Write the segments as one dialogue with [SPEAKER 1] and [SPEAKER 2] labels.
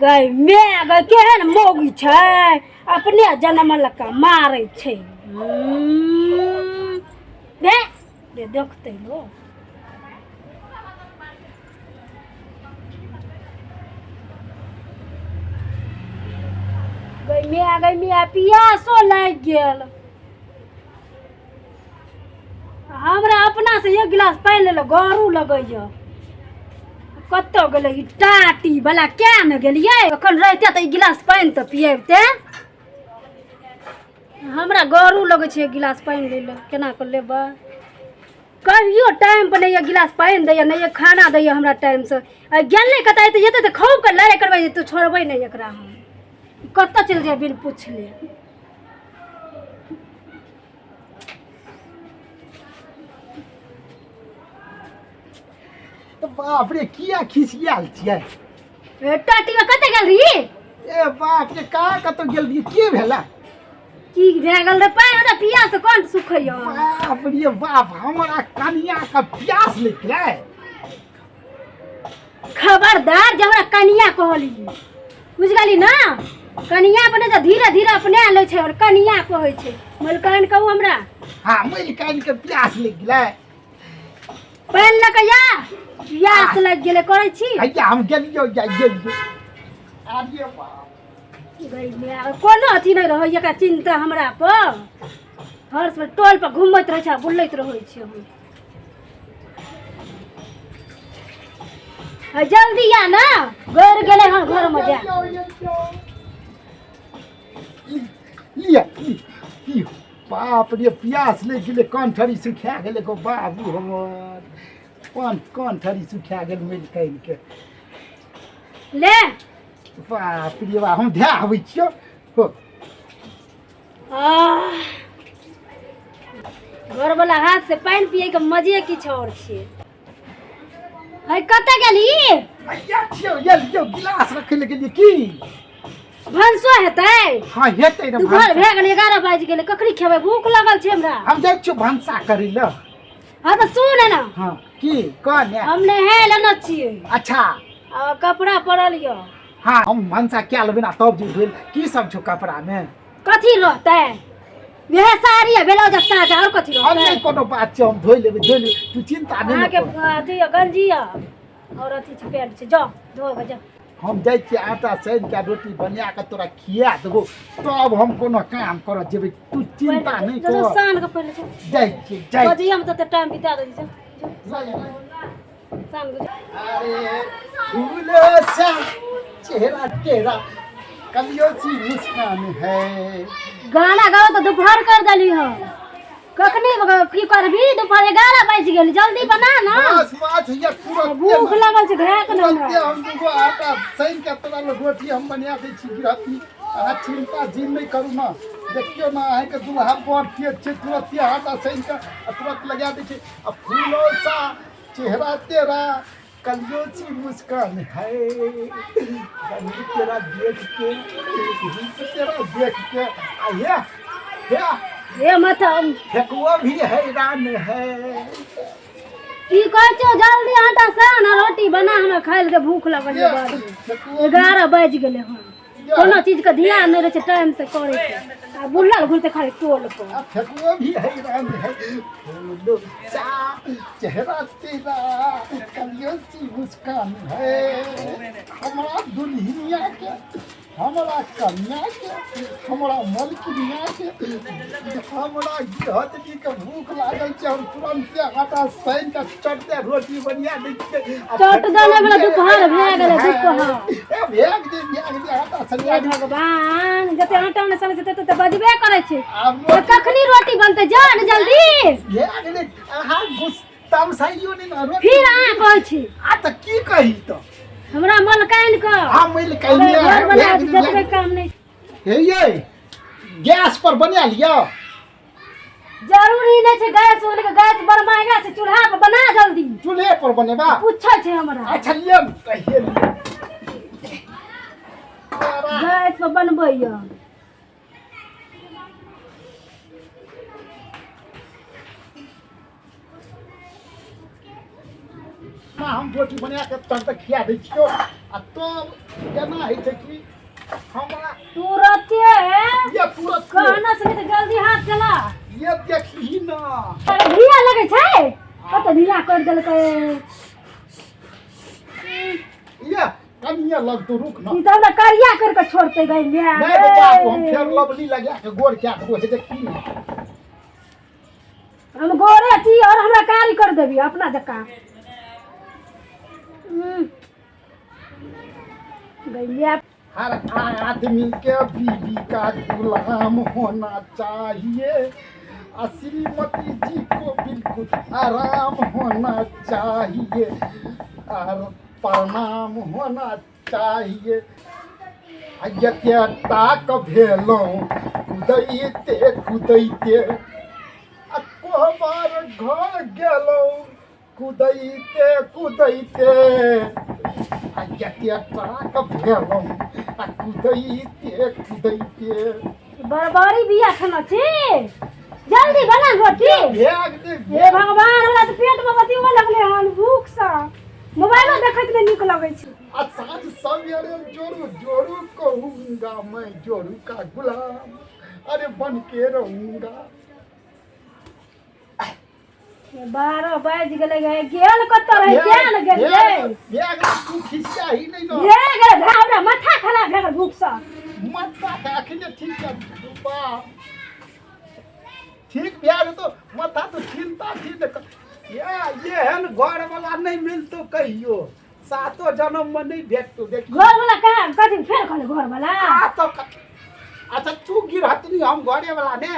[SPEAKER 1] गै my गै केहन मौगी छै अपने जनम लका मारै छै। बे रे देखतै लोग। गै my गै my, पियासो लागि गेल हमरा। अपना से एक गिलास पानि लेलक गरू लगैया। कतऽ गेलै ई टाटी वाला? क्या ने गेलियै? एखन रहिते तऽ एक गिलास पानि तऽ पियबिते हमरा। गरू लगै छै एक गिलास पानि लै लए। केना कऽ लेबै? कहियो टाइम पर नहि एक गिलास पानि दैया, नहि एक खाना दैया हमरा टाइमसँ। आ गेल नहि कतऽ एतै, जेतै तऽ खूब कऽ लड़ाइ करबै तऽ छोड़बै नहि एकरा हम। कतऽ चलि जाय बिन पुछले?
[SPEAKER 2] तऽ बाप रे, किया खिसियाल छियै?
[SPEAKER 1] ए, टाटी में कतऽ गेल रही?
[SPEAKER 2] ए बाप रे, कहाँ कतऽ गेल रहियै? के भेला?
[SPEAKER 1] की भए गेल रे? पानि हमरा पियास से कोन सुखैया।
[SPEAKER 2] बाप रे बाप, हमरा कनिया के प्यास लागि गेलै।
[SPEAKER 1] खबरदार जे हमरा कनिया कहली, बुझ गेली ना? कनिया बने तऽ धीरे धीरे अपने लै छै और कनिया कहै छै। मलकान कहू हमरा।
[SPEAKER 2] हाँ, मलिकाइन के प्यास लागि गेलै।
[SPEAKER 1] पानि लऽ कऽ या, पियास लागि गेलै करै छी।
[SPEAKER 2] हैया हम गेलियो या गेलियो। अरे बाप
[SPEAKER 1] गई my, कोनो अथी नहि रहै एकरा चिंता हमरा पर। हर समय टोल पर घुमैत रहै छै आ बुलैत रहै छै। हम है, जल्दी आ ना, गड़ गेलै हन घरमे जा।
[SPEAKER 2] लिअ पियो। बाप रे, प्यास लागि गेलै, कंठरी सुखा गेलै गो बाबू हमर। कोन कंठरी सुखा गेल मलिकाइन के।
[SPEAKER 1] ले।
[SPEAKER 2] बाप रे बाप, हम धए आबै छियौ हो।
[SPEAKER 1] आह, घरवला हाथ से पानि पिए के मजे किछु और छै। है, कतऽ गेली?
[SPEAKER 2] हैया छियौ, ये लियौ गिलास रखै लए गेलियै की।
[SPEAKER 1] भनसो हेतै?
[SPEAKER 2] हाँ, हेतै ने।
[SPEAKER 1] दुपहर
[SPEAKER 2] भनसा।
[SPEAKER 1] भए गेलै, 11 बाजि गेलै, कखनी खेबै? भूख लगल छै हमरा।
[SPEAKER 2] हम जाइ छियौ भनसा करै लए।
[SPEAKER 1] हाँ तऽ सुन ने।
[SPEAKER 2] हाँ, की कह ने।
[SPEAKER 1] हम नहाय लेने छियै।
[SPEAKER 2] अच्छा।
[SPEAKER 1] आ कपड़ा पड़ल यऽ।
[SPEAKER 2] हाँ, हम भनसा कए लेबै ने तब जे भेल। की सब छौ कपड़ामे?
[SPEAKER 1] कथी रहतै, वएह साड़ी आ ब्लाउज आ साजा, आओर कथी
[SPEAKER 2] हम
[SPEAKER 1] रहतै?
[SPEAKER 2] नहि कोनो बात छै, हम धोइ लेबै, धोइ लेबै, तू चिन्ता नहि ने
[SPEAKER 1] अहाँके
[SPEAKER 2] कर।
[SPEAKER 1] अथी यऽ, गंजी यऽ आओर अथी छै, पैंट छै। जाउ धो कऽ जाउ।
[SPEAKER 2] हम जाइ छियै आटा सानि कऽ रोटी बना कऽ तोरा खिया देबो, तब हम कोनो काम करऽ जेबै। तू चिन्ता नहि
[SPEAKER 1] जो,
[SPEAKER 2] कर।
[SPEAKER 1] सान के पहिले जाउ।
[SPEAKER 2] जाइ छियै, जाइ।
[SPEAKER 1] बजैया में तऽ टाइम बिता दै छै। जाउ, सान के जाउ।
[SPEAKER 2] अरे फूल सा चेहरा तेरा, कलियों सी मुस्कान है।
[SPEAKER 1] गाना गाओ तऽ दोपहर कर देली हो। कखनी की करबी? दोपहर 11 बाजि गेल, जल्दी बना ना।
[SPEAKER 2] बस बस, ये तुरंत
[SPEAKER 1] भूख लगल छै घरे के।
[SPEAKER 2] तुरंते हम दूगो आटा सानि के तोरा लग रोटी हम बना दै छी। गृहस्थी, अहाँ चिन्ता जिन नहि करू ने। देखियौ ने, अहाँके दुल्हा बड़ तेज छै, तुरंते आटा सानि के आ तुरंत लगा दै छै। आ फूलो सा चेहरा तेरा, कलियों सी मुस्कान है, रंग तेरा देख के, रूप तेरा देख के, आ हे हे।
[SPEAKER 1] हे मत।
[SPEAKER 2] ठेकुआ भी हैरान है।
[SPEAKER 1] की कहै छौ? जल्दी आटा सान आ रोटी बना, हमरा खाइ लए भूख लगल छै बड़।
[SPEAKER 2] ठेकुआ
[SPEAKER 1] 11 बाजि गेलै हन, कोनो चीजके ध्यान नहि रहै छै टाइम से करै के। आ बुलल घुरते खाली टोल पर।
[SPEAKER 2] आ ठेकुआ भी हैरान है। फूलो सा चेहरा तेरा, कलियों सी मुस्कान है, हमरा दुल्हनिया के, हमरा कन्या के, हमरा मलकिनिया के, हमरा गृहस्थी के भूख लागल छै। हम तुरंते आटा सानि के चटते रोटी बनिया दै छियै। आ
[SPEAKER 1] चट दने वाला दुपहर भए गेलै,
[SPEAKER 2] है।
[SPEAKER 1] दुपहर।
[SPEAKER 2] ए भेग दे, भेग दे आटा सनिया
[SPEAKER 1] हे
[SPEAKER 2] दे।
[SPEAKER 1] भगवान, जते आटा ने सनै छै तते बजबे करै छै।
[SPEAKER 2] आब
[SPEAKER 1] तऽ कखनी रोटी बनतै? जा ने जल्दी।
[SPEAKER 2] भेग दे। अहाँ गुस तमसाइयो नहि ने रोटी।
[SPEAKER 1] फिर अहाँ कहै छी।
[SPEAKER 2] आ तऽ की कही तऽ?
[SPEAKER 1] हमरा मलकाइन कऽ
[SPEAKER 2] आ मलकाइन
[SPEAKER 1] घर बना जतबे काम नहि।
[SPEAKER 2] हे ये गैस पर बना लिअ।
[SPEAKER 1] जरूरी नहि छै गैस वाले के, गैस बड़ महंगा छै, चूल्हा पर बना जल्दी।
[SPEAKER 2] चूल्हे पर बनेबा?
[SPEAKER 1] पूछै छै हमरा।
[SPEAKER 2] अच्छा लिअ ने, कहिए लिअ।
[SPEAKER 1] गैस पर बनबैया।
[SPEAKER 2] अपना हम रोटी बना के तब तक खिया दै छियौ आ तब एना होइ छै कि हमरा
[SPEAKER 1] तुरते
[SPEAKER 2] ये तुरत
[SPEAKER 1] कहना से नहीं तो जल्दी हाथ चला
[SPEAKER 2] ये देखही ना
[SPEAKER 1] अरे ढीला लगै छै कत ढीला कर देलकै
[SPEAKER 2] ये कनिए लगतो रुक ना
[SPEAKER 1] ई तऽ हमरा करिया कर के छोड़तै गई मैं
[SPEAKER 2] नहीं बच्चा हम फेर लवली लगा के गोर क्या देबो हे देखी ना
[SPEAKER 1] हम गोरे छी और हमरा कारी कर देबी अपना जकाँ गैया
[SPEAKER 2] हर आदमी के बीवी का गुलाम होना चाहिए आ श्रीमती जी को बिल्कुल आराम होना चाहिए और प्रणाम होना चाहिए आ एते टाक भेलहुँ कुदैते कुदैते आ कोहबर घर गेलहुँ कुदैते कुदैते आ एते टाक भेलहुँ आ कुदैते कुदैते
[SPEAKER 1] बरबरी बिया खाना छी जल्दी बना रोटी
[SPEAKER 2] भेग दे
[SPEAKER 1] हे भगवान हमरा तऽ पेट में बतियो लगले हन भूख से मोबाइलो देखैत नहि नीक लगै छै
[SPEAKER 2] आ साँझ सवेरे जोरू जोरू कहूँगा मैं जोरू का गुलाम अरे बन के रहूँगा
[SPEAKER 1] 12 बाजि गेलै गे गेल कतऽ रहै किया ने गेलियै
[SPEAKER 2] भेग तू खिस्सा ही नहीं ना
[SPEAKER 1] भे गेलै भे हमरा माथा खराब भए गेल भूखसँ
[SPEAKER 2] माथा तऽ अखने ठीक कर बाप ठीक भए जेतौ माथा तो चिंता छी ने ये एहन घर वाला नहीं मिलतो कहियो सातो जन्म में नहीं भेटतो देखी
[SPEAKER 1] घर वाला कहाँ कथी फेर कहले घर वाला
[SPEAKER 2] आ तो अच्छा तू गिरहतनी हम घरे वाला ने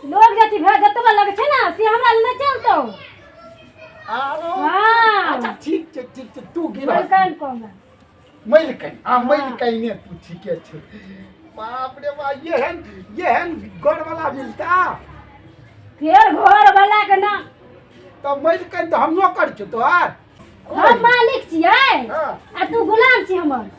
[SPEAKER 1] लोग जति भे जतबा लगे छै ने से हमरा लग नहि चलतौ
[SPEAKER 2] आरो
[SPEAKER 1] हाँ।
[SPEAKER 2] अच्छा ठीक छै ठीक छै तू गिरहत
[SPEAKER 1] मलकान कहमे
[SPEAKER 2] मलिकनि आ मलिकनि तू ठीके छै बाप रे बाप एहन एहन घरवाला मिलता
[SPEAKER 1] फेर घर वाला के नाम
[SPEAKER 2] तऽ मलिकनि तऽ हम नौकर छियौ तोहर
[SPEAKER 1] हम मालिक छियै
[SPEAKER 2] हाँ।
[SPEAKER 1] आ तू गुलाम छी हमर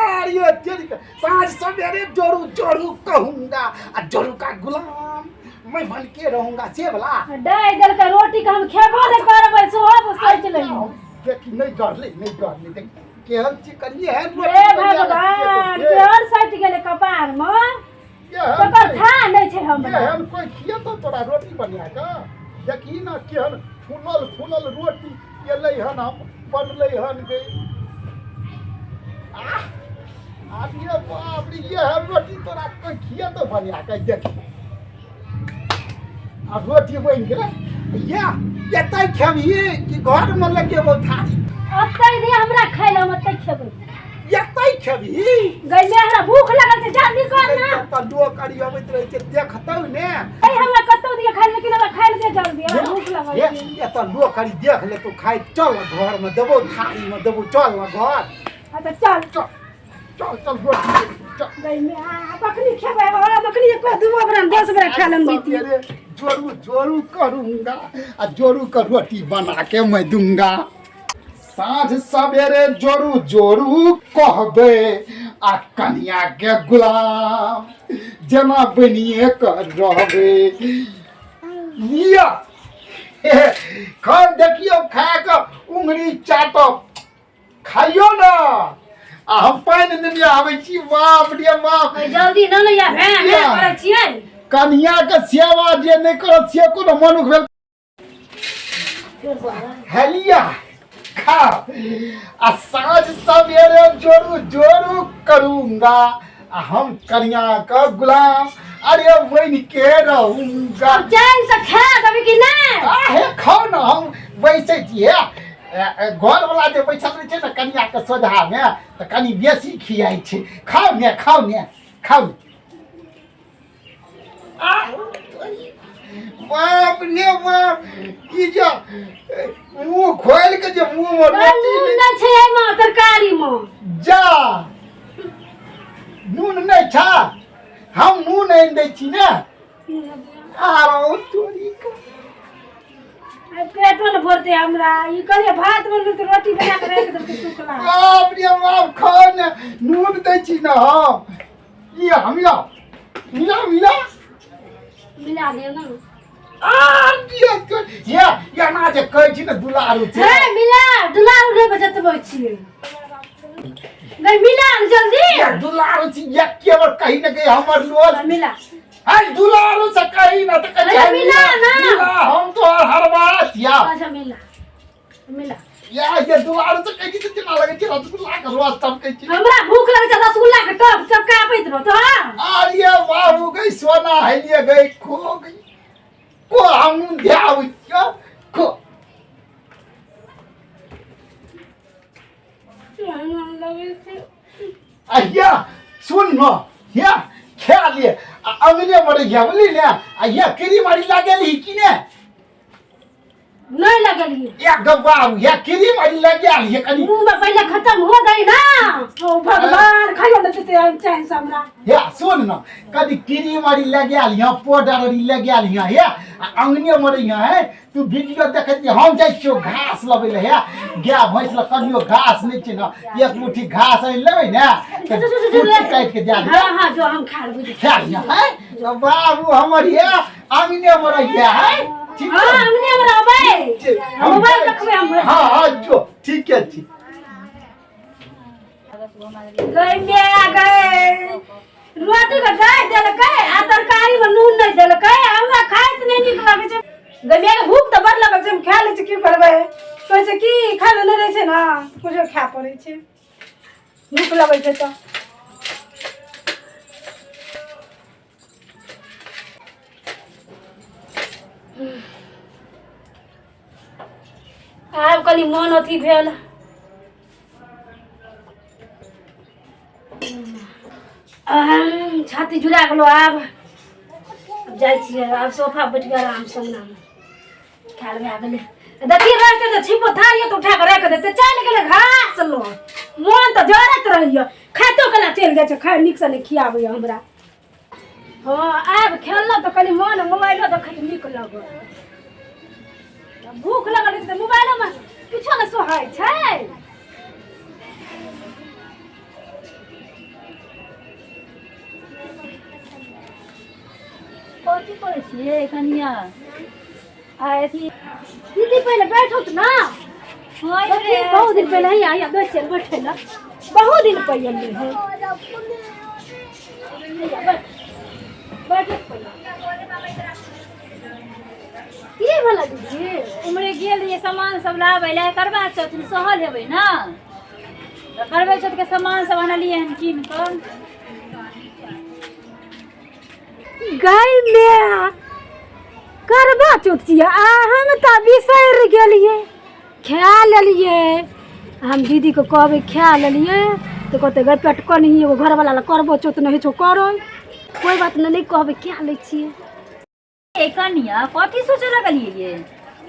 [SPEAKER 2] आर ये तेरी के साँझ सवेरे जोरू जोरू कहूंगा आ जोरू का गुलाम मैं बन के रहूंगा से वाला
[SPEAKER 1] डाइ देलकै रोटी के हम खेबो नहि करबै सेहो सोचि लेलियै
[SPEAKER 2] देखी नहि डरले नहि डरले देख केहन चिकन एहन
[SPEAKER 1] हे भगवान केहन सटि गेलै कपार मे तकर था नहि छै हमरा
[SPEAKER 2] एहन कोइ खियेतौ तोरा रोटी बना कऽ देखी ने केहन फूलल फूलल रोटी एलै हन हम बनलै हन गे आह आब ये बाप रे एहन रोटी तोरा कोइ खियेतौ बना कऽ देखी आ रोटी बनि गेलै या एतै खेबही कि घरमे लगेबौ थारी
[SPEAKER 1] ओतै दे हमरा खाइ लए हम ओतै खेबै
[SPEAKER 2] एतै खेबही
[SPEAKER 1] गैले हमरा भूख लगल छै जल्दी कर ना
[SPEAKER 2] तऽ लोक अरी अबैत रहै छै देखतौ ने
[SPEAKER 1] ऐ हमरा कतौ दिए खाइ लेकिन हमरा खाइ लए दे जल्दी हमरा भूख लगल
[SPEAKER 2] हे,
[SPEAKER 1] छै
[SPEAKER 2] एतऽ लोक अरी देख लेतौ खाइ चल ने घरमे देबौ थारीमे देबौ चल ने घर
[SPEAKER 1] अच्छा चल
[SPEAKER 2] चल चल चल रोटी चल
[SPEAKER 1] गैले आ कखनी खेबै हमरा कखनी एको दूगो बेरा 10 बेरा खा लेम बीती
[SPEAKER 2] अरे जोरू जोरू करूंगा आ जोरू का रोटी बना के मैं दूंगा साँझ सवेरे जोरू जोरू कहबे आ कनिया के गुलाम जेना बनिए कर रहबे लिअ खर देखियौ खा कऽ उंगरी चाटब खाइयो ना आ हम पानि नेने आबै छी बाप रे बाप
[SPEAKER 1] जल्दी न ने या भे भे करै छियै
[SPEAKER 2] कन्या के सेवा जे नहि करत से कोनो मनुख भेल हेलिया खा आ साँझ सवेरे जोरू जोरू करूंगा आ हम कन्या के गुलाम अरे बन के रहूंगा
[SPEAKER 1] चैन से खा देबै कि नहि
[SPEAKER 2] आहे खाओ ना हम बैसै छियै घरवला जे बैसल रहै छै ने कनियाके सोझामे तऽ कनि बेसी खियाइ छै खाउ ने खाउ ने खाउ बाप रे बाप ई जे मुँह खोलि के जे मुँहमे रोटी
[SPEAKER 1] नून नहि छै एहिमे तरकारीमे
[SPEAKER 2] जा नून नहि छा हम नून आनि दै छी ने आरो तोरी के
[SPEAKER 1] पेटो ने भरते हमरा ई कहलिए भात बनबै तऽ रोटी बना के राखि देलकै टुकला
[SPEAKER 2] बाप रे बाप खाओ ने नून दै छी ने हम ई हम मिला मिला मिला
[SPEAKER 1] मिला दे ने
[SPEAKER 2] आ ये ये एना जे कहै छी ने दुलारू छै।
[SPEAKER 1] हे मिला, दुलारू रे बजतबै छियै। गई मिला जल्दी।
[SPEAKER 2] ये दुलारू छी, एके बेर कही ने गई हमर लोल।
[SPEAKER 1] मिला।
[SPEAKER 2] हाय दुलारू से कही ना तऽ कहै
[SPEAKER 1] अरे मिला ना।
[SPEAKER 2] मिला, हम तो हरवा छिया।
[SPEAKER 1] अच्छा मिला मिला।
[SPEAKER 2] या ये दुलारू से कही छी केना लगै छै रसगुल्ला के रस टपकै छै।
[SPEAKER 1] हमरा भूख लगै छै, रसगुल्ला के टप टपकाबैत रहो तो।
[SPEAKER 2] अरे बाबू गई सोना हेलिए गई खो गई को हम ध्याउ छियो खो। आ या सुन न, या खा लिए आ अंगने मरे गया बुझली ने। आ या क्रीम आरी लागल ही कि ने?
[SPEAKER 1] नहीं लगलिए।
[SPEAKER 2] या गबाबू या क्रीम आरी लागल ही कनी।
[SPEAKER 1] मुंह में पहले खत्म हो गई ना। ओ भगवान, खाइयो न देते हम चैन से हमरा।
[SPEAKER 2] या सुन न, कनी क्रीम आरी लागल ही, पाउडर आरी लागल ही, या आ अंगने मरे है तू वीडियो देखै छी। हम जाइ छियौ घास लबै लए, हे गाय भैंस लए कनियो घास नहि छै ने, एक मुट्ठी घास आनि लेबै ने तऽ कुट्टी काटि के दए देबै।
[SPEAKER 1] हाँ हाँ, जो हम खा लेबै।
[SPEAKER 2] खा लिअ है तऽ बाबू हमर हे अंगने मे रहिए है, ठीक
[SPEAKER 1] हाँ
[SPEAKER 2] छै?
[SPEAKER 1] अंगने में रहबै।
[SPEAKER 2] ठीक, हम
[SPEAKER 1] मोबाइल
[SPEAKER 2] जाइ
[SPEAKER 1] रखबै हम।
[SPEAKER 2] छी। हाँ हाँ जो ठीके छी।
[SPEAKER 1] गई मेरा गई रोटी के गाय देलकै आ तरकारी में नून नहीं देलकै, हमरा खाइत नहीं नीक लगै छै। गई मेरा भूख तऽ बड़ लगै छै, हम खा लै छी। की करबै, कहै छै की खाय लए नहि रहै छै ने, कुछो खाय पड़ै छै, भूख लगै छै तऽ। आब कनि मोन अथी भेल। अहम्, छाती जुड़ा गेलो। आब आब जाइ छियै, आब सोफा बैठ के आराम से अंगनामे खायल भए गेलै। देखी रहते तऽ छिपो थारी तऽ उठा कऽ राखि देतै। चलि गेलै घास लो, मोन तऽ जरैत रहैया, खाइतो केना चलि जाइ छै, खाय नीकसँ नहि खियाबैया हमरा। हँ, आब खेललहुँ तऽ कनि मोन मोबाइलो देखैत नीक लगल। भूख लगल रहै छै तऽ मोबाइलोमे किछो नहि सोहाइ छै।
[SPEAKER 3] कथी करै छियै कनिया? आ अथी
[SPEAKER 1] दीदी, पहिले बैठो तऽ ना।
[SPEAKER 3] हाँ।
[SPEAKER 1] देखी, बहुत दिन पहिले ही आया, बैठ चल बैठे ला, बहुत दिन पहिले है। बैठ बैठ पहिले। की भेलै दीदी?
[SPEAKER 3] उम्हरे गेल रहियै सामान सब लाबै लए, करबा चौथ ने सहल हेबै ने, तऽ करबै चौथ के सामान सब अनलियै हन कीन कऽ।
[SPEAKER 1] गाय में करबा चौथ छियै आ हम तऽ बिसरि गेलियै, खा लेलियै हम। दीदीके कहबै खा लेलियै तऽ कहतै गै पेटकनी, एगो घरवला लए करबो चौथ नहि होइ छौ करै। कोइ बात नहि, नहि कहबै, खा लै छियै।
[SPEAKER 3] ए कनिया, कथी सोचऽ लगलियै ये?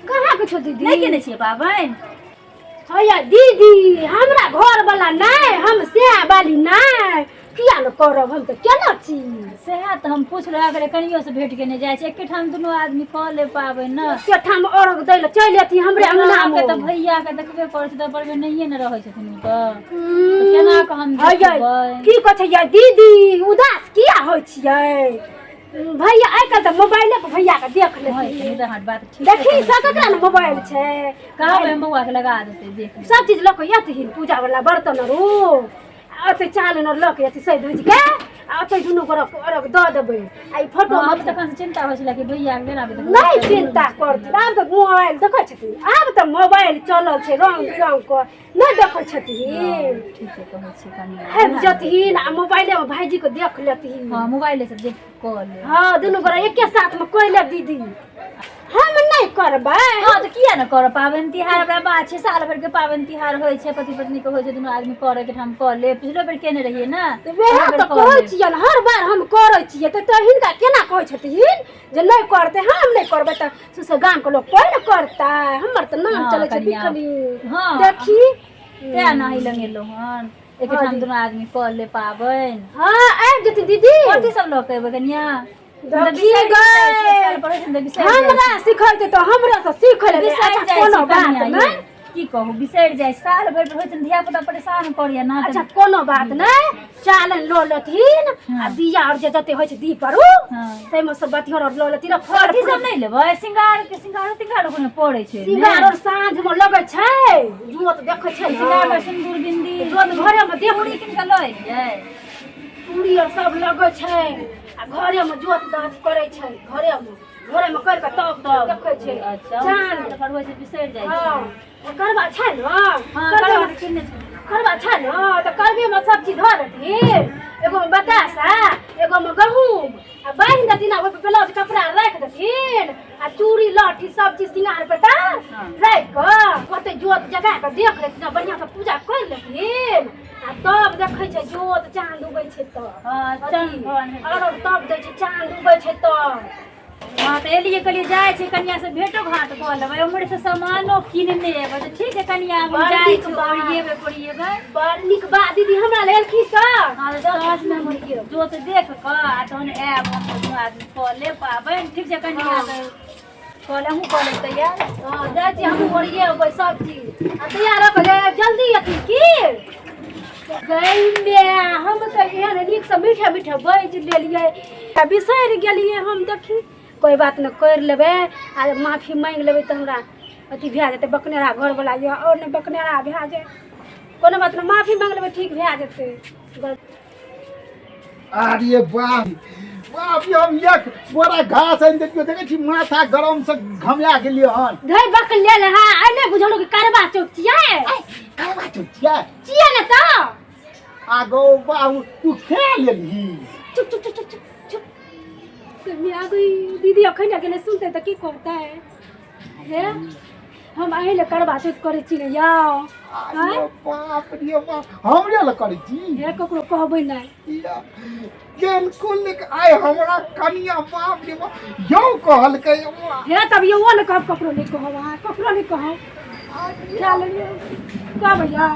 [SPEAKER 1] कहाँ किछो दीदी।
[SPEAKER 3] नहि केने छियै पाबनि?
[SPEAKER 1] हैया दीदी, हमरा घरवला नहि, हम सएह वाली नहि, किया ने करब, हम तऽ केना छी।
[SPEAKER 3] सएह तऽ हम पूछ रहल, कनियो से भेंट केने जाइ छै, एकेठाम दुनू आदमी कऽ ले पाबनि ने।
[SPEAKER 1] एकेठाम अर्घ दै लए चलि अथी हमरे अंगना
[SPEAKER 3] अहाँके
[SPEAKER 1] मे।
[SPEAKER 3] तऽ भैया के देखबे करै छै तऽ बड़बे नहिये ने रहै छथिन ओ तऽ केना कऽ हम
[SPEAKER 1] हैया
[SPEAKER 3] देखबै?
[SPEAKER 1] की कहै छै यै दीदी, उदास किया होइ छियै? भैया आइ काल्हि तऽ मोबाइले पर भैया के देख
[SPEAKER 3] हँ,
[SPEAKER 1] लेती।
[SPEAKER 3] तऽ अहाँके बात ठीक।
[SPEAKER 1] देखी सब ककरा ने मोबाइल छै।
[SPEAKER 3] कहबै हम बौआ के लगा देतै देख लेबै।
[SPEAKER 1] सब चीज लऽ कऽ एतहिन, पूजा वाला बर्तन आर ओ आ ओतै चाल आर लऽ कऽ एतै सजि धजि के आ ओतै दुनू गोरा अर्घ दऽ देबै आ ई फोटो।
[SPEAKER 3] हँ, हम तखन से चिंता होइ छलै कि भैया के केना देखबै।
[SPEAKER 1] नहि चिंता करथिन, आब तऽ मोबाइल देखै छथिन, आब तऽ मोबाइल चलल छै रंग बिरंग के, नहि देखै छथिन?
[SPEAKER 3] ठीके कहै छी कनिया।
[SPEAKER 1] आबि जतहिन आ मोबाइले मे भाईजी के देख लेतहिन।
[SPEAKER 3] हँ, मोबाइले से देख कऽ ले।
[SPEAKER 1] हँ, दुनू गोरा एके साथ मे कहि लेब। दीदी, हम नहि करबै।
[SPEAKER 3] हँ तऽ किया ने करब? पाबनि तिहार हमरा बात छै, साल भरि के पाबनि तिहार होइ छै, पति पत्नी के होइ छै, दुनू आदमी करे के ठाम कऽ ले। पिछलो बेर केने रहियै ने?
[SPEAKER 1] वएह
[SPEAKER 3] एहो बेर
[SPEAKER 1] तऽ
[SPEAKER 3] कऽ
[SPEAKER 1] कहै
[SPEAKER 3] लेब।
[SPEAKER 1] छियनि, हर बार हम करै छियै तऽ हिनका केना कहै छथिन जे नहि करतै? हम नहि करबै तऽ से गाम के लोक कोइ ने करतै, हमर तऽ नाम
[SPEAKER 3] हँ,
[SPEAKER 1] चलै छै।
[SPEAKER 3] कनिया।
[SPEAKER 1] बिकली
[SPEAKER 3] हँ।
[SPEAKER 1] देखी।
[SPEAKER 3] तें ने अहीं लग एलहुँ हन, एकेठाम दुनू आदमी कऽ ले पाबनि।
[SPEAKER 1] हँ, आबि जेतै दीदी।
[SPEAKER 3] कथी सब लऽ के एबै कनिया?
[SPEAKER 1] देखी गै, हमरा सिखेतै तऽ हमरा से सीख लेबै।
[SPEAKER 3] बिसरि
[SPEAKER 1] अच्छा
[SPEAKER 3] जाइ
[SPEAKER 1] कोनो
[SPEAKER 3] छी
[SPEAKER 1] बात
[SPEAKER 3] कनिया
[SPEAKER 1] नहि।
[SPEAKER 3] ये। की कहू बिसरि जाइ साल भरि पर होइ छै धिया पुता परेशान करैया ना।
[SPEAKER 1] अच्छा कोनो बात नहि, चालन लऽ लेथिन आ दिया आर जे जते होइ छै दीप आर ताहिमे सब बतिहर आर लऽ लेथिन आ फल
[SPEAKER 3] अथी सब नहि लेबै, सिंगार के सिंगारो तिंगारो कोनो पड़ै छै?
[SPEAKER 1] सिंगार आर साँझ मे लगै छै, जोत देखै छै ने।
[SPEAKER 3] सिंगार मे सिन्दूर बिन्दी।
[SPEAKER 1] जोत घरे मे देख।
[SPEAKER 3] चूड़ी कीन कऽ लऽ एलियै।
[SPEAKER 1] चूड़ी आर सब लगै छै आ घरे मे जोत दाँत करै छै, घरे मे करि कऽ तब तब देखै छै।
[SPEAKER 3] अच्छा।
[SPEAKER 1] चाँद
[SPEAKER 3] पर होइ छै बिसरि जाइ छै।
[SPEAKER 1] हँ, करबा छै ने?
[SPEAKER 3] हँ।
[SPEAKER 1] करबे
[SPEAKER 3] करबा
[SPEAKER 1] मे
[SPEAKER 3] किनने छै।
[SPEAKER 1] करबा छै ने तऽ करबे मे सब चीज धऽ देथिन, एगो मे बतासा, एगो मे गहूम आ बान्हि देथिन आ ओहि पर ब्लाउज कपड़ा राखि देथिन आ चूड़ी लहठी सब चीज सिंगार पेटार राखि कऽ ओते जोत जगा कऽ देख लेथिन आ बढ़िआँ सँ पूजा करि लेथिन आ तब देखै छै जोत चाँद उगै छै तऽ
[SPEAKER 3] हँ, चाँद भगवान होइ छै।
[SPEAKER 1] आओर तब दै छै, चाँद उगै छै तब।
[SPEAKER 3] हँ तऽ एलियै, कहलियै जाइ छै कनिया से भेंटो घाट कऽ लेबै, उम्हरे से सामानो किनने एबै। तऽ ठीक है कनिया, हम
[SPEAKER 1] बड़
[SPEAKER 3] जाइ
[SPEAKER 1] नीक
[SPEAKER 3] छी।
[SPEAKER 1] बात।
[SPEAKER 3] ओरियेबै पोरियेबै।
[SPEAKER 1] बड़ नीक बात दीदी, हमरा लेल की सब।
[SPEAKER 3] हँ तऽ साँझ मे हम जोत देख कऽ आ तहन आयब, हम दुनू आदमी कऽ लेब पाबनि। ठीक छै कनिया।
[SPEAKER 1] हँ।
[SPEAKER 3] तऽ कऽ ले, अहूँ कऽ लेब तैयार।
[SPEAKER 1] हँ, जाइ छी हमहूँ, ओरियेबै सब चीज आ तैयार रखऽ जायब जल्दी। अथी की गै मे, हम तऽ एहन नीकसँ मीठे मीठे बाजि लेलियै आ बिसरि गेलियै हम। देखी, कोइ बात नहि, करि लेबै आ माफी माँगि लेबै तऽ हमरा अथी भए जेतै। बकनेरा घरवला यऽ आओर नहि बकनेरा भए जाय। कोनो बात नहि, माफी माँगि लेबै, ठीक भए जेतै।
[SPEAKER 2] अरे बाप बाप, ये हम एक बोरा घास आनि देलियो, देखै छी माथा गरम से घमया गेलियो हन।
[SPEAKER 1] धै बक लेल, हाँ आइ नहि बुझलहुँ कि करबा चौथ छियै।
[SPEAKER 2] करवा चौथ छियै?
[SPEAKER 1] छियै ने तऽ।
[SPEAKER 2] आगो बाबू, तू खा लेलही?
[SPEAKER 1] चुप चुप चुप चुप चुप चुप। गर्मी आ गई दीदी, अखन गेलै सुनते तऽ की कहतै? हे, हम अहीं लए करबा चौथ करै छी ने यौ।
[SPEAKER 2] अरे बाप रे बाप, हमरे लए करै छी?
[SPEAKER 1] हे, ककरो कहबै नहि।
[SPEAKER 2] या, बिल्कुल नीक। आइ हमरा कनिया बाप रे बाप यौ कहलकै हमरा।
[SPEAKER 1] हे, तब यौ ने कहब, ककरो नहि कहब, अहाँ ककरो नहि कहब। खा लेलियै, कहबै यौ।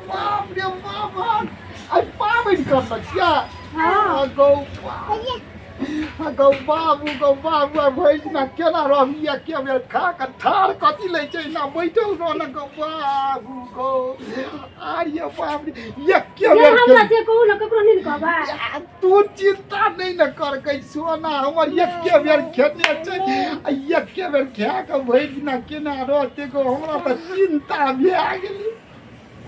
[SPEAKER 2] बाप रे बाप, आइ पाबनि करने छियै?
[SPEAKER 1] हँ।
[SPEAKER 2] गौ गौ बाबू, गौ बाबू, आइ भरि दिना केना रहबी? आ के बेर खा कऽ ठाढ़ कथी लै छै ना, बैठल रह ने। गौ बाबू गौ, आर्य बाप रे, एके
[SPEAKER 1] ये
[SPEAKER 2] बेर
[SPEAKER 1] हमरा से कहू ने, ककरो नहि ने कहबै।
[SPEAKER 2] आ, तू चिंता नहि ने कर गई सोना, हमर एके बेर खेने छै आ एके बेर खा कऽ भरि दिना केना रहते गो? हमरा तऽ चिंता भए गेलै।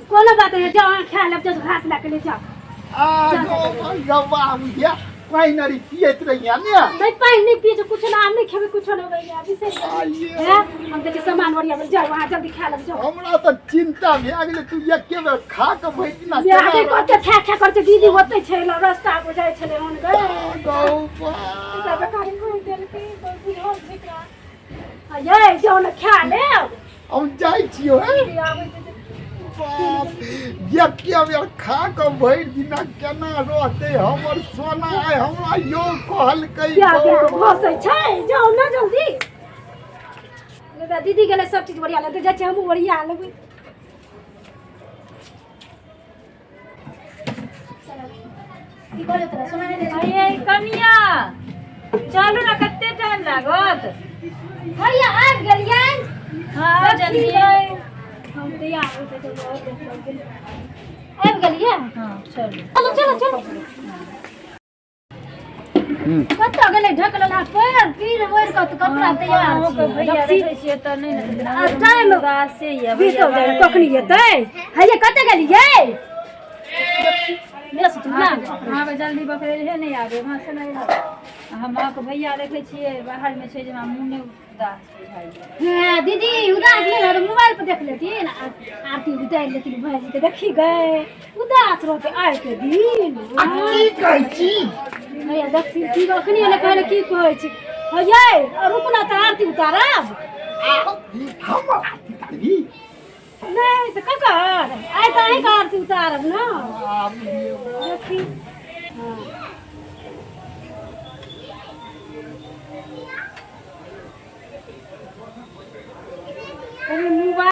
[SPEAKER 1] कोनो बात नहि, जाओ अहाँ खा लेब, जाओ घास लए के ले जाओ।
[SPEAKER 2] आ गौ गौ बाबू, ये पानि आर पियैत रहिया ने?
[SPEAKER 1] नहीं, पानि नहीं पिए, कुछ ना, हम नहीं खेबै, कुछ नहीं भैया, बिसरि
[SPEAKER 2] आइए।
[SPEAKER 1] गेलियै। हे, हम देखिए सामान ओरिया जाओ, अहाँ जल्दी खा लेब, जाओ।
[SPEAKER 2] हमरा तऽ चिंता भए गेलै, तू एके बेर खा कऽ भरि दिना
[SPEAKER 1] बियाह
[SPEAKER 2] केना
[SPEAKER 1] के
[SPEAKER 2] रहबही?
[SPEAKER 1] कते खा खा करते दीदी, ओते छै रास्ता पर जाइ छलै हुन गए।
[SPEAKER 2] गौ बाप।
[SPEAKER 1] एकरा बेकारी कहि देलकै, बुझल छै एकरा। आ ये जाओ ने, खा लेब।
[SPEAKER 2] हम जाइ छियौ। हे
[SPEAKER 1] दीदी आबै छै तऽ
[SPEAKER 2] बाप, एके बेर खा कऽ भरि दिना केना रहतै हमर सोना? आइ हमरा यौ कहलकै।
[SPEAKER 1] क्या
[SPEAKER 2] गौ।
[SPEAKER 1] क्या घसै छै, जाओ ना जल्दी। लेबै दीदी गेलै सब चीज ओरिया लेतै, जाइ छियै हमहूँ ओरिया लेबै। की कहलियै तोरा सुना नहि दै छै?
[SPEAKER 3] अये कनिया, चलू ने, कते टाइम लागत?
[SPEAKER 1] भैया आबि गेलियै।
[SPEAKER 3] हँ, आउ जल्दी।
[SPEAKER 1] हम तैयार होते तऽ बहुत देर लागि गेलै। आबि गेलियै।
[SPEAKER 3] हँ, चलू।
[SPEAKER 1] चलो चलो चलो। कतऽ गेलै ढकल पैर पीर ओढ़ि कऽ तऽ कपड़ा तैयार
[SPEAKER 3] अहूँके
[SPEAKER 1] छै।
[SPEAKER 3] भैया
[SPEAKER 1] देखी,
[SPEAKER 3] देखै छियै तऽ नहि ने।
[SPEAKER 1] आ टाइम
[SPEAKER 3] उदासे यऽ।
[SPEAKER 1] बीतल जाइ, कखनी एतै? हैये, कतऽ गेलियै? मेरा सोचू ना।
[SPEAKER 3] अहाँके जल्दी बकरे रहे नहि आबे वहाँ से नहि आबे। हम अहाँके भैया देखै छियै बाहरमे छै जे हमरा मुँह उदास बुझाइए।
[SPEAKER 1] हाँ दीदी, उदास नहीं रह, मोबाइल पर देख लेथिन आ आरती उतारि लेथिन भाईजी के। देखी गए, उदास रहते आइ के दिन।
[SPEAKER 2] आ की कहै छी?
[SPEAKER 1] भैया देखथिन की अखनी एले, कहले की कहै छी? हे ये, रुक ना तऽ आरती उतारब।
[SPEAKER 2] हमर आरती उतारबी?
[SPEAKER 1] नहीं तऽ ककर? आइ तऽ अहीँके आरती उतारब ने।
[SPEAKER 2] बाप रे बाप।
[SPEAKER 1] देखी, हाँ। अरे मोबाइल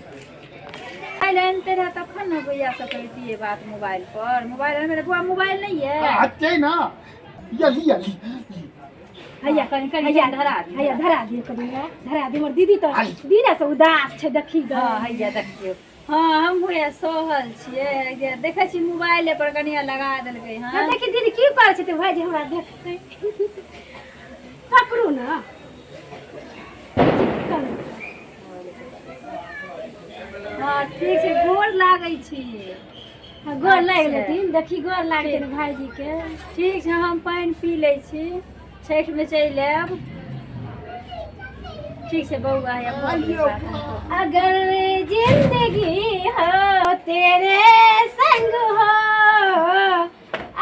[SPEAKER 3] मोबाइल आनिते रहे तखन ने भैया से कहितियै बात मोबाइल पर। मोबाइल मेरे बुआ मोबाइल नहीं है।
[SPEAKER 2] आ छै ना, ये ली, ये ली।
[SPEAKER 1] हैया
[SPEAKER 3] कनि कनि
[SPEAKER 1] हैया
[SPEAKER 3] धरा दियौ।
[SPEAKER 1] हैया धरा दियौ कनि धरा दियौ। हमर दीदी तऽ दिने से उदास छै, देखी गऽ।
[SPEAKER 3] हँ, हैया देखियौ। हँ, हमहूँ हैया सहल छियै। हैया देखै छी, मोबाइले पर कनिया लगा देलकै हँ।
[SPEAKER 1] हँ, देखी दीदी की करै छै। तऽ भाइजी हमरा देखतै, पकड़ू ने।
[SPEAKER 3] हँ, ठीक छै, गोर लागै छी।
[SPEAKER 1] हँ, गोर लागि
[SPEAKER 3] अच्छा।
[SPEAKER 1] लेथिन। देखी, गोर लागतै भाइजी के।
[SPEAKER 3] ठीक छै, हम पानि पी लै छी, छठिमे चलि आयब। ठीक छै बौआ, हैया भऽ गेलै बात।
[SPEAKER 1] अगर जिंदगी हो तेरे संग हो,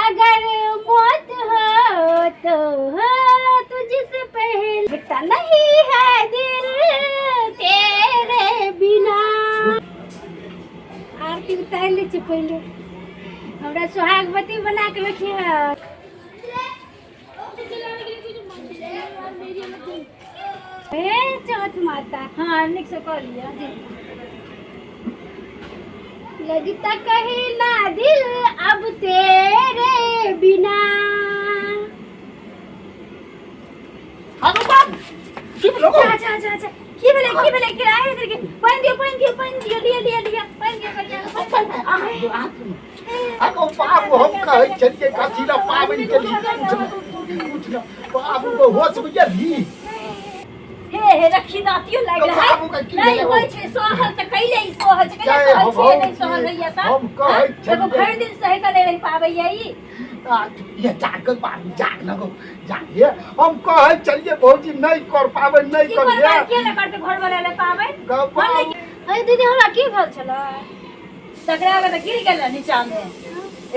[SPEAKER 1] अगर मौत हो तो हो तुझसे पहले, लगता नहीं है दिल तेरे बिना। आरती उतारि लै छियै पहिले। हमरा सोहागवती बना के रखिए। हे चौथ माता।
[SPEAKER 3] हँ, नीकसँ कऽ लिअ।
[SPEAKER 1] लगता कहीं ना दिल अब तेरे बिना।
[SPEAKER 2] आगो बाप की भेलो?
[SPEAKER 3] अच्छा अच्छा अच्छा, की भेलै, की भेलै? किराया के पानि दियौ, पानि दियौ, पानि दियौ। लिअ लिअ लिअ, पानि दियौ कनिया के, पानि दियौ।
[SPEAKER 2] आगो बाबू, हम कहै छलियै कथी लए पाबनि के लिए उठ न बाबू को होश में गेली।
[SPEAKER 3] हे हे, रखी दाँतियो लागि
[SPEAKER 2] तो बाबू के की
[SPEAKER 3] नहि
[SPEAKER 2] भेलै?
[SPEAKER 3] होइ छै सहल तऽ कैले ई सहल छै, कैले
[SPEAKER 2] जय
[SPEAKER 3] सहल
[SPEAKER 2] हो
[SPEAKER 3] छियै? नहि
[SPEAKER 2] भौजी,
[SPEAKER 3] सहल होइया तऽ
[SPEAKER 2] हम कहै
[SPEAKER 3] हँ? एगो
[SPEAKER 2] छलियै।
[SPEAKER 3] भरि दिन सहि कऽ नहि रहि पाबैया ई।
[SPEAKER 2] आ, ये जाग गो बाबू, जाग न गो, जाग। ये हम कहै छलियै भौजी, नहि कर पाबनि, नहि
[SPEAKER 3] की
[SPEAKER 2] कर।
[SPEAKER 3] करबै? किया नहि करतै घर वाला ले पाबै?
[SPEAKER 2] गो बाबू।
[SPEAKER 1] अरे दीदी, हमरा की भेल छलै?
[SPEAKER 3] तकरा आगे तऽ गिर गेल नीचा मे।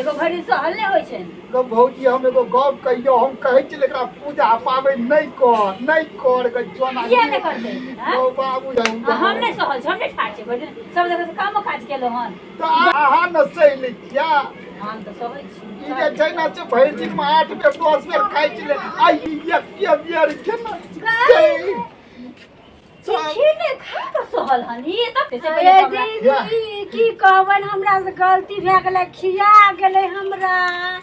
[SPEAKER 3] एगो भरि दिन सहल नहि होइ छै।
[SPEAKER 2] गो भौजी, हम एगो गप कहियो, हम कहै छलियै एकरा पूजा पाबनि नहि कर, नहि कर ग जोना।
[SPEAKER 3] किया नहि करतै, हँ?
[SPEAKER 2] गो बाबू।
[SPEAKER 3] आ हम नहि सहल छी, हम नहि ठाढ़ छी भरि दिन, सब जगह से कामो काज केलहुँ हन।
[SPEAKER 2] तऽ अहाँ न सहि लै छियै?
[SPEAKER 3] हम तऽ सहै छी।
[SPEAKER 2] ई जे छै ने से भरि दिन मे 8 बेर 10 बेर खाइ छलै, आ ई एके बेर खेना छै।
[SPEAKER 3] खीर नहि खा कऽ सहल हन ई तऽ से
[SPEAKER 1] अरे
[SPEAKER 3] पहिले तऽ हमरा-
[SPEAKER 1] दीदी, की कहबनि, हमरा से गलती भए गेलै, खिया गेलै, हमरा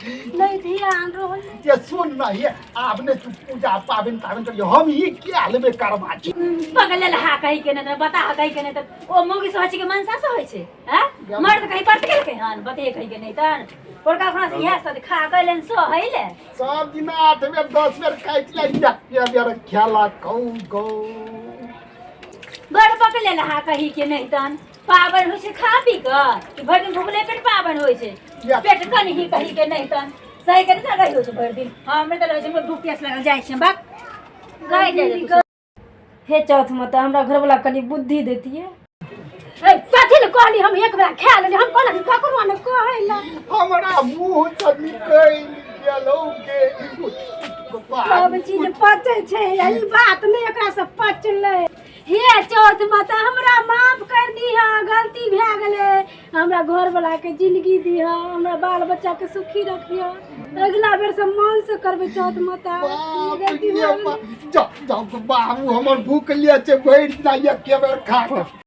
[SPEAKER 1] नहि ध्यान रहल।
[SPEAKER 2] जे सुन न हे, आब ने तू पूजा पाबनि ताबनि करियो, हम ई किया लेबै करबा छी।
[SPEAKER 3] पगल हा कही के नहि तऽ बता कही के नहि तऽ ओ मौगी सहै छै कि मनसा सहै छै? हैं, मर्द कहीं पड़त गेलकै हन बते कही के नहि तऽ पोरका खुना से इएह सब खा कऽ एलनि सहै ले।
[SPEAKER 2] सब दिन 8 बेर 10 बेर खाइ छलै, एके बेर खेला कौ गौ।
[SPEAKER 3] बड़ पकड़ले हा कही के नहि तन पाबनि होइ छै खा पी कऽ कि भरि दिन भुखले पेट पाबनि होइ छै?
[SPEAKER 2] या।
[SPEAKER 3] पेट कनही कही के नहि तन सही के नहि रही होइ छै भरि दिन। हमरे तऽ रहै छै, हमरा भूख प्यास लागल, जाइ छै बाक गाय जाइ छै।
[SPEAKER 1] हे चौथ माता, हमरा घरवला कनि बुद्धि देतियै। ए, कथी लए कहली? हम एक बेरा खा लेली, हम कहलक ककरो ने कहै लए।
[SPEAKER 2] हमरा मुँह से निकलि गेलौ गे।
[SPEAKER 1] सब चीज पचै छै, आ ई बात नहि एकरा से पचलै। हे चौथ माता, हमरा माफ कर दीह, गलती भए गेलै। हमरा घरवला के जिंदगी दीह, हमरा बाल बच्चा के सुखी रखिह। अगिला बेर से मन से करबै चौथ माता।
[SPEAKER 2] बाप
[SPEAKER 1] गलती
[SPEAKER 2] रे
[SPEAKER 1] भए गेलै।
[SPEAKER 2] बाप। जाउ जाउ बाबू, हमर भूख लिये छै, भरि दिना एके बेर खा कऽ।